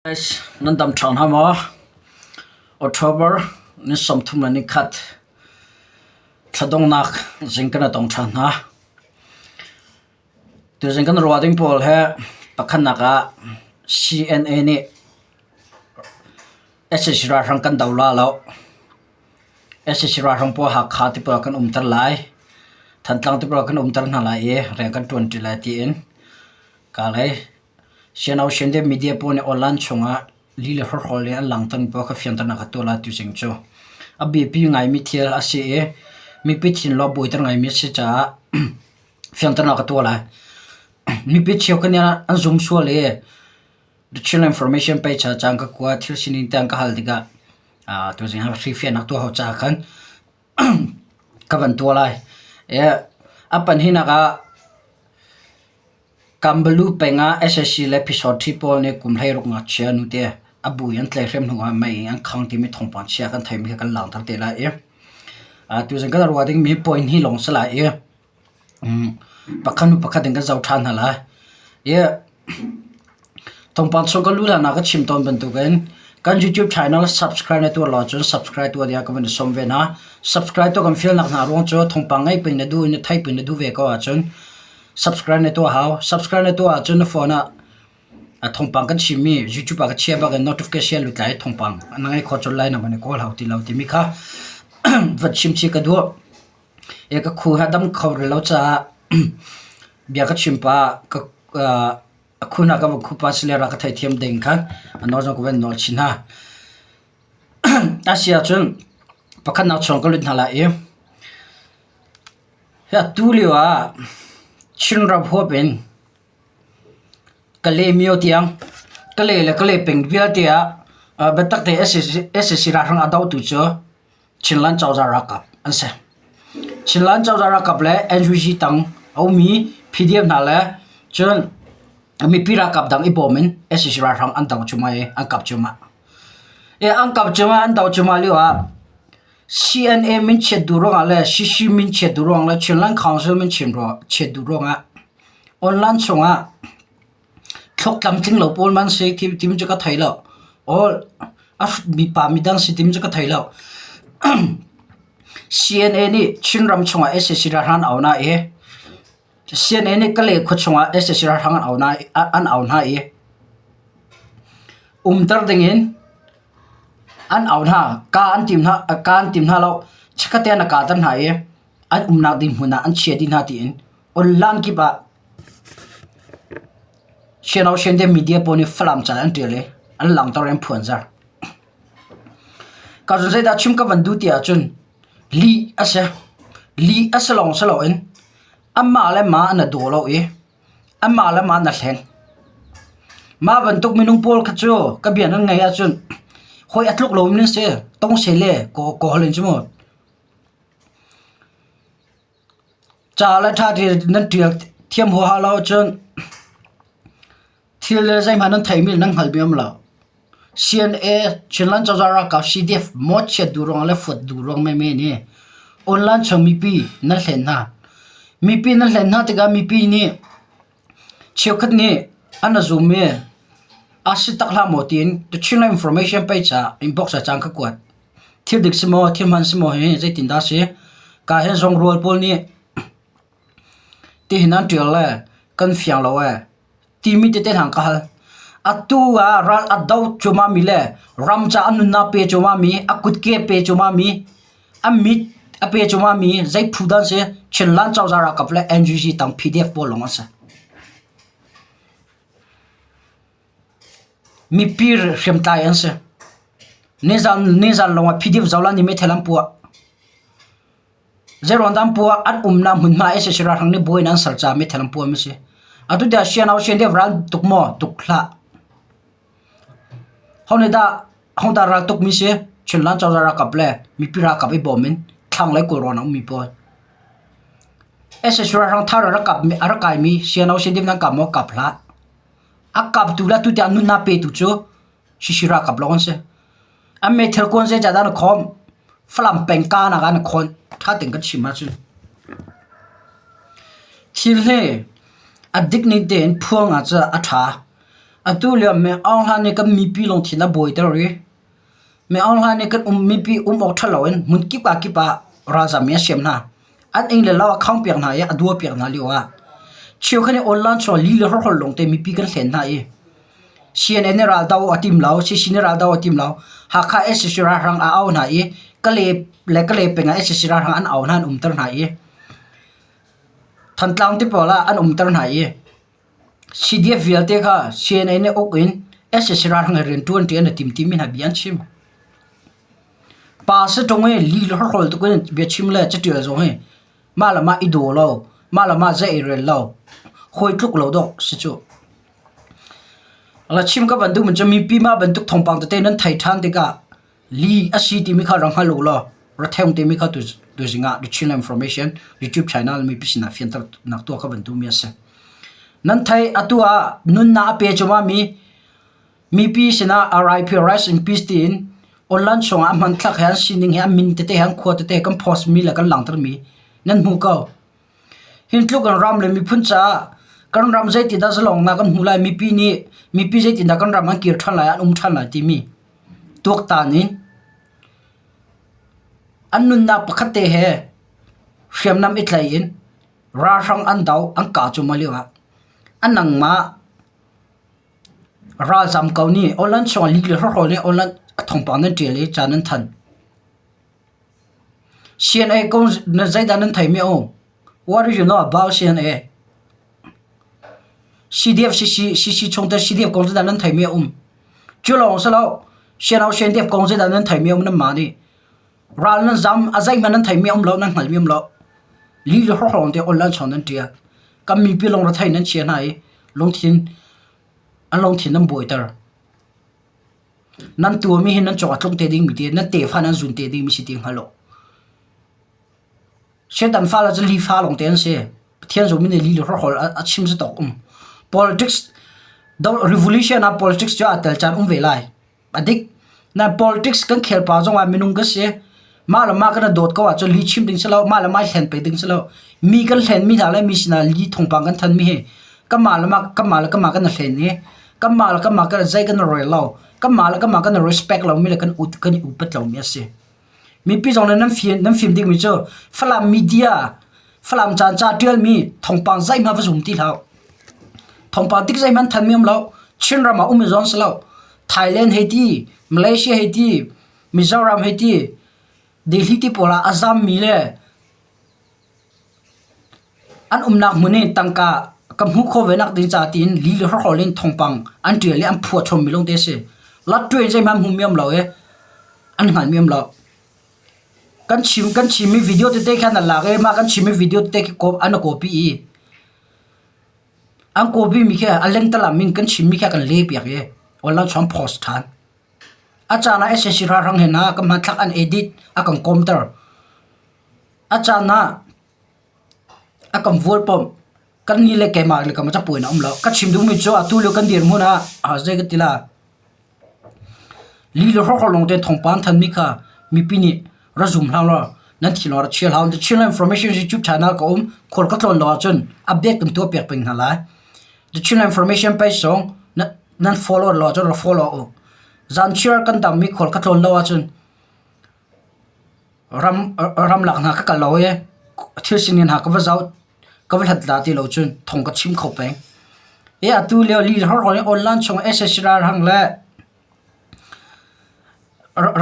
Nan dam ṭhang hna maw? October ni 31 thladonghnak zing kan i tong ṭhan hna. Tuzing kan ruah ding pawl hi pakhatnak ah CNA nih sac ralhrang kan do la lo. Sac ralhrang pawl Hakha ti pawl ah kan umter lai. Thantlang ti pawl ah kan umter hna lai i rian kan ṭuanṭi lai tiin kaa lei. Sian deuh media pawl nih online chungah li le hrawkhrol in an langhter mi pawl kha fianternak a tuah lai tu zing cu a biapi ngaimi thil a si i mipi thinlung a buaiter ngaimi a si caah fianternak a tuah lai. Mipi cheukhat nih an zum sual i the Chin Information page ah caan ka kua thil sining te an ka hal tikah tuzing ah hrifiannak tuah hau caah khan ka van tuah lai. A panhinak ah Kambalu peng ah sac le Phisawṭhi pawl nih kum 16 ngakchia nute a bu in an tlaihhrem hnu ah mei in an khang timi thawngpang chia kan theimi kha kan langhter te lai i tuzing kan ruah dingmi point hi lawng si lai i pakhat hnu pakhat in kan zoh ṭhan hna lai. I thawngpang chung kan luh hlanah ka chim tawn bantukin kan YouTube channel subscribe na tuah lo ahcun subscribe tuah dingah ka van i sawm ve hna. Subscribe tuah kan fialnak hna ruang cu thawngpang ngaih peng na duh i na theih peng na duh ve ko ahcun Subscribe na tuah hau. Subscribe na tuah ahcun na phone ah a thawngpang kan chimmi YouTube ah ka chia bak in notification lut lai thawngpang na ngei kho colh lai na van i kawl hau ti lo timi kha van chim chih ka duh. E ka khu ha dam kho rih lo caah bia ka chim pah ka a khu hna ka van khu pa sile ra ka theithiam ding khan a nawl zong ka van nawl chin hna. Asi ahcun pakhatnak chung ka lut hna lai i Atu lio ah Chinram huap in Kalaymyo tiang Kalay le Kalay peng vialte ah biatak tein sac ralhrang a dohtu cu Chinland cozah ralkap an si. Chinland cozah ralkap le NUG tang a ummi PDF hna le cun mipi ralkap dang i bawm in sac ralhrang an doh cuahmah i an kap cuahmah. An kap cuahmah an doh cuahmah lio ah CNA minchiat duh ruangah le CC minchiat duh ruang le Chinland Council minchiat duh ruangah online chungah thluak tlamtling lo pawl man si timi cu ka thei lo. Or a hrutmi pa midang si timi cu ka thei lo. CNA nih Chinram chungah sac ralhrang an au hna i CNA nih Kalay khua chungah sac ralhrang an au hna i umter dingin An au hna, kaa an tim hna, kaa an tim hna lo. Chikkhat te ah na kaa ter hna i an umnak ding hmun ah an chia dih hna tiin online kip ah Siano Siante media pawl nih Falam ca an ṭial i an langhter i an phuanzar. Ka cun zeidah chim ka van duh ti ahcun lih a si. Lih a si lawng si loin amah le mah an i daw lo i Anmah le mah na hleng. Mah bantuk minung pawl kha cu ka bia nan ngaih ahcun hawi a tluk lomi nan si. Tong se le kawl in cu mu. Ca le ṭha ti nan ṭial thiam huaha lo ahcun Thil le zeihmanh nan theimi le nan hngalhmi um lo. CNA, Chinland Cozah Ralkap, CDF mawhchiat duh ruangah le fuat duh ruang menmen hi online chung mipi nan hlen hna. Mipi nan hlen hna tikah mipi nih cheukhat nih an a zum i a si tak hlah maw tiin the Chinland Information page ah inbox ah caan ka kuat. Thil dik si maw, thil hman si maw hi zeitindah si? Ka hin zongrual pawl nih tihin an ṭial le kan fiang lo ee. Timi tete hna ka hal. Atu ah ral a do cuahmahmi le ram ca a nunnak pe cuahmahmi, a kutke pe cuahmahmi, a mit a pe cuahmahmi zei phu dah an si? Chinland cozah ralkap le NUG tang PDF pawl lawng an si. Mipi hriamtlai an si. Nizan nizan lawng ah PDF zolan nih meithal an puah. Zeiruang dah an puah? An umnak hmunhma sac ralhrang nih buai in an ser caah meithal an puahmi a si. Atu tiah siangngakchia sian deuh ral tuk maw? Tuk hlah. Ho nih dah ho dah ral tukmi si? Chinland cozah ralkap le mipi ralkap i bawm in thlanglei Kawlrawn a ummi pawl. Sac ralhrang thar a rak kapmi a rak kaimi siangngakchia sian deuh nan kap maw? Kap hlah. A kaptu le atu tiang nunnak petu cu Sisi ralkap lawng an si. An meithal kuan zeicahdah na khawm? Falam peng kanak ah na khawn. Ṭha tein kan chim ahcun. Thil hi a dik ning tein phuang ahcun a ṭha. Atu lio Min Aung Hlaing nih kan mipi lungthin a buaiter i Min Aung Hlaing nih kan um mipi um awk ṭha loin hmun kip ah kip ah ralzam mi a siam hna. An inn le lo a khangpiak hna i a duapiak hna lio ah cheukhat nih online chung li le hrawkhrol lawngte mipi kan hlen hna i CNN nih raldo a tim lo, CC nih raldo a tim lo. Hakha sac ralhrang a au hna i Kalay le Kalay peng ah sac ralhrang an au hna an umter hna i Thantlang ti pawl ah an umter hna i CDF vialte kha CNA nih uk in sac ralhrang he rianṭuan ṭi an i tim timi hna bia an chim. Pa saṭung i li le hrawkhrol tuk in biachim le caṭial zong hi mah le mah i daw lo, mah le mah zei i rel lo, hawi tluk lo dawh si cu. La chim ka van duhmi cu mipi mah bantuk thawngpang tete nan thei ṭhan tikah li a si timi kha rak hngal u law ratheng timi kha tuzing ah The Chin Information YouTube channel mipi sinah fianternak tuah ka van duhmi a si. Nan thei atu ah nunnak a pe cuahmah mi Mipi sinah RIP Rest in Peace tiin online chungah a hmanthlak he an sining he an min tete he an khua tete kan post mi le kan langhter mi nan hmu ko. Hin tluk in ram le miphun caah kan ram zeitindah zalongnak kan hmu lai mipi nih mipi zeitindah kan ram an kir ṭhan lai an um ṭhan lai timi tuaktan in an nunnak pakhat te he hriamnam i tlai in ralhrang an do an kah cuahmah lio ah a nangmah Ralzam ko nih online chungah lih le hrawkhrol nih online a thawngpang nan ṭial i ca nan thanh. CNA kong zeidah nan theimi a um? What do you know about CNA? CDF CC CC chungtel CDF kong zeidah nan theimi a um? Cu lawng si lo, CNO CNDF kong zeidah nan theimi a um nanmah nih? Ral nan zam a zeihmanh nan theimi a um lo, nan hngalmi a um lo. Lih le hrawkhrol te online chung nan ṭial. Kan mipi lung rethei nan chia hna i lungthin an lungthin nan buaiter. Nan tuahmi hi nan cawk a tlung te dingmi te nan tefa nan zun te dingmi si ti hngal u. Satan fale cu lifa lawng te an si. Pathian zong nih li le hrawkhrol a chim si tawk um. Politics revolution ah politics cu aa tel caan um ve lai. A dik. Na politics kan khel pa zong ah minung ka si. Mah le mah kan i dawt ko ahcun li chim ding si lo, mah le mah i hlen pek ding si lo. Mi kan hlen mi hna le mi sinah li thawngpang kan than mi hi kanmah le mah kanmah le kanmah kan i hlen i kanmah le kanmah kan zei kan i rel lo. Kanmah le kanmah kan i respect lo mi le kan ut kan i upat lo mi a si. Mipi zong nih nan fim nan fim ding mi cu Falam media Falam caan ca ṭialmi thawngpang zeihmanh va zum ti hlah. Thawngpang tik zeihmanh thanmi um lo. Chinram ah um i zawn si lo. Thailand hei ti, Malaysia hei ti, Mizoram hei ti, Delhi ti pawl ah a zammi le an umnak hmun in tangka ka hmuh khawh ve nak ding ca tiin li le hrawkhrol in thawngpang an ṭial i an phuah chommi lawngte a si. Latṭuai zeihmanh hmuhmi um lo i an hngalmi um lo. Kan chim kan chimmi video tete khan an lak i mah kan chimmi video tete khi an copy i an copy mi khi a lengtalam in kan chimmi khi a kan leh piak i online chuan post ṭhan. A caan ah sac ralhrang he hna ka hmanthlak an edit a kan kawmter. A caan ah a kan vualpawmh. Kan nih le keimah le ka capuai in a um lo. Ka chim duhmi cu atu lio kan dirhmun ah zei ka ti la. Li le hrawkhrol lawng tein thawngpang thanmi kha mipi nih ra zum hlah law nan thi lawng ra chia hlah. The Chinland Information YouTube channel ka um. Khual ka tlawn lo ahcun update kan tuah piak peng hna lai. The Chinland Information page zong nan follow lo ahcun ra follow u. Zanchiar kan dammi khual ka tlawn lo ahcun ram ramlak hna ka kal lo i thil sining hna ka va zoh ka va hlat la ti lo cun thong ka chim kho peng. I atu lio li hrawkhrol in online chung sac ralhrang le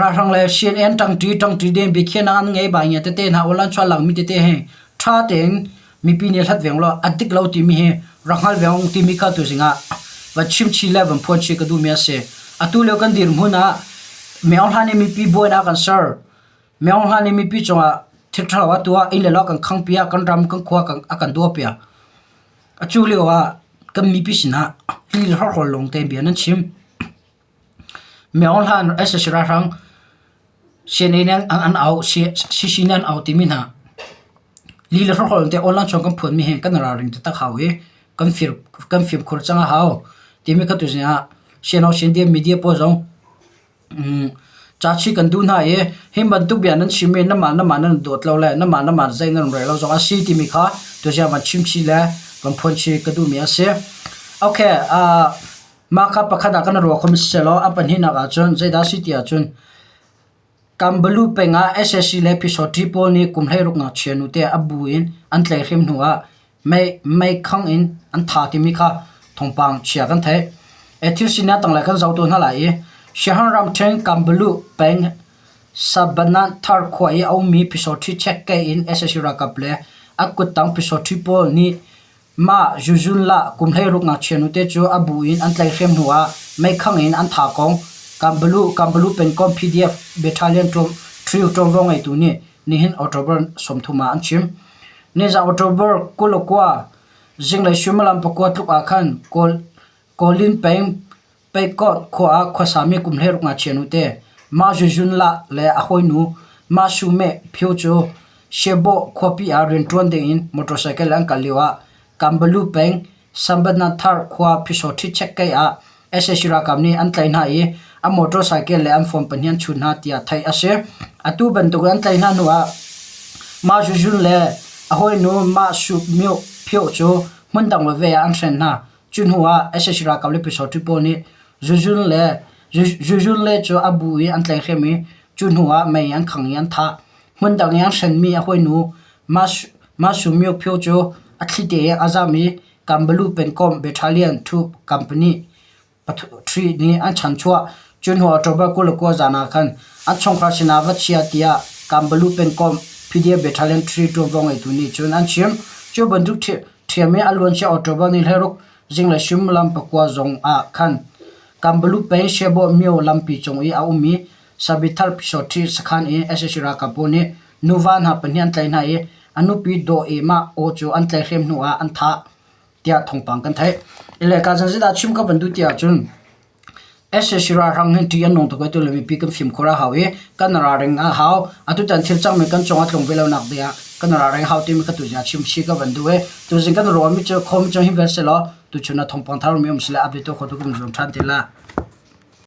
ralhrang le CNN ṭangṭi ṭangṭi deng biakhiahnak an ngei bai ngia tete hna online chuah langmi tete hi ṭha tein mipi nih hlat veng law a dik lo timi hi rak hngal veng timi kha tuzing ah van chim chin le van phuan chin ka duhmi a si. Atu lio kan dirhmun ah Myo Hlan i mipi buainak kan ser. Myo Hlan i mipi cungah thil ṭhalo a tuah, inn le lo kan khangpiak, kan ram kan khua a kan duahpiak. Atu lio ah kan mipi sinah lih le hrawkhrol lawng te bia nan chim. Myo Hlan sac ralhrang CNA an au, CC nih an au timi hna lih le hrawkhrol te online chung kan phuanmi hi kan ralring taktak hau i kan fir kan fimkhur cang a hau timi kha tuzing ah CNO CNDF media pawl zong ca chih kan duh hna i hi bantuk bia nan chim i namah namah nan dawt lo le namah namah zei nan rel lo zong a si timi kha tuzing ah van chim chih le van phuan chih ka duhmi a si. Okay, uh, Mah kha pakhat ah kan ruah kho selaw a pahnihnak ahcun zeidah a si ti ahcun Kambalu peng ah sac le Phisawṭhi pawl nih kum 16 ngakchia nute a bu in an tlaihhrem hnu ah meikhang in an tha timi kha thawngpang chia kan theih. Thil sinak tanglei kan zoh tawn hna lai i Siahan ramṭhen Kambalu peng Sabananthar khua i a ummi Phisawṭhi check-kei in sac ralkap le a kuttang Phisawṭhi pawl nih Mah Zuzunlah kum 16 ngakchia nute cu a bu in an tlaihhrem hnu ah meikhang in an thah kong Kambalu Kambalu pengkomh PDF Battalion 3 ṭuanvo ngeitu nih nihin October 30 ah an chim. Nizan October 29 zinglei suimilam pakua tluk ah khan Kawl Kawlin peng Peikawt khua ah khuasami kum 16 ngakchia nute Mah Zuzunlah le a hawinu Mah Su Meh Phyo cu Shebawh khuapi ah rianṭuan dingin motorcycle an kal lioah Kambalu peng Sambanathar khua Phisawṭhi check-kei ah sac ralkap nih an tlaih hna i a motorcycle le an phone pahnih an chut hna tiah theih a si. Atu bantukin an tlaih hna hnuah Mah Zuzun le a hawinu Mah Su Myo Phyo cu hmundang veve ah an hren hna. Cu hnu ah sac ralkap le pyusawhti pawl nih zuzun le zuzun le cu a bu i an tlaihhrem i cu hnu ah mei an khangh i an thah. Hmundang i an hrenmi a hawinu Masu Myo Phyo cu a thlite in a zam i Kambalu pengkomh Battalion 2 Company 3 nih an chanchuah. Cu hnu October 29 zan ah khan an chungkhar sinah va chia tiah Kambalu pengkomh PDF Battalion 3 ṭuanvo ngeitu nih cun an chim. Cu bantuk Ṭhiam i a luancia October ni 16 zinglei suimilam pakua zong ah khan Kambalu peng Shebo myo lampi cung i a ummi Sabithar Phisawṭhi sakhan i sac ralkap pawl nih nuva hna pahnih an tlaih hna i a nupi Daw E Mah Aw cu an tlaihhrem hnu ah an thah tiah thawngpang kan theih. Ile ka zan zeidah chim ka van duh ti ahcun Sac ralhrang hin ṭih an nung tuk i tule mipi kan fimkhur a hau i kan ralring a hau. Atutan thil cangmi kan cung a tlung ve lonak ding ah kan ralring hau timi kha tuzing ah chim chih ka van duh i tuzing kan ruahmi cu khawm cu hi vial si law tuchun ah thawngpang thar mi um sile update tuah khawh tu kan zuam ṭhan te la.